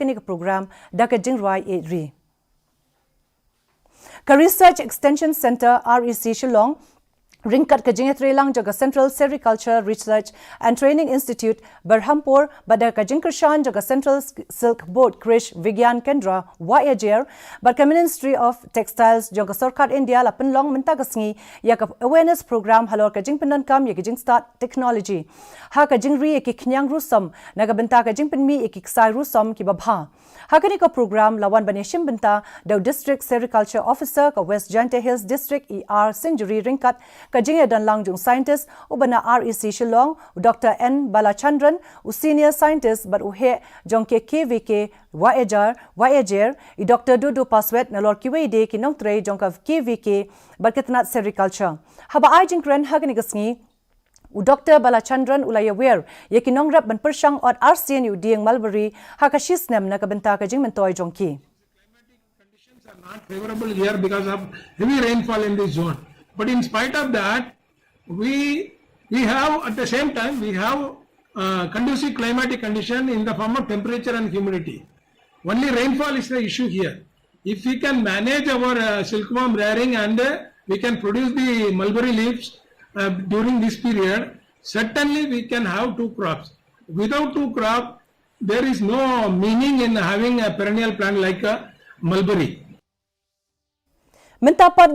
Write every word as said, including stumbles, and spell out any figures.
kane ka program da ka jingrwai ïeit ri. Ka Research Extension Centre, R E C, Shillong, ryngkat ka jingïatreilang jong ka Central Sericulture Research and Training Institute, Berhampore, bad da ka jingkyrshan jong ka Central Silk Board Krishi Vigyan Kendra, Wahiajer, bad ka Ministry of Textiles jong ka Sorkar India la pynlong mynta ka sngi ïa ka awareness program halor ka jingpyndonkam ïa ka jingstad technology ha ka jingri ïa ki khñiang rusom na ka bynta ka jingpynmih ïa ki ksai rusom kiba bha. Ha kane ka program la wan ban ïashim bynta da u District Sericulture Officer ka West Jaintia Hills District, E R Sinjuri, ryngkat ka jingïadonlang jong u scientist uba na R E C Shillong, u Doctor N Balachandran, u senior scientist bad u heh jong ka K V K Wahiajer, Wahiajer, i Doctor Dudu Paswet, nalor kiwei de ki nongtrei jong ka K V K bad ka tnat sericulture. Haba ai jingkren ha kane ka sngi, u Doctor Balachandran u la ïawer ïa ki nongrep ban pyrshang ot arsien ïa u dieng mulberry ha ka shisnem na ka bynta ka jingmyntoi jong ki. Conditions are not favorable here because of heavy rainfall in this zone. But in spite of that, we we have at the same time we have uh, conducive climatic condition in the form of temperature and humidity. Only rainfall is the issue here. If we can manage our uh, silkworm rearing and uh, we can produce the mulberry leaves uh, during this period, certainly we can have two crops. Without two crop, there is no meaning in having a perennial plant like a mulberry. Mynta pat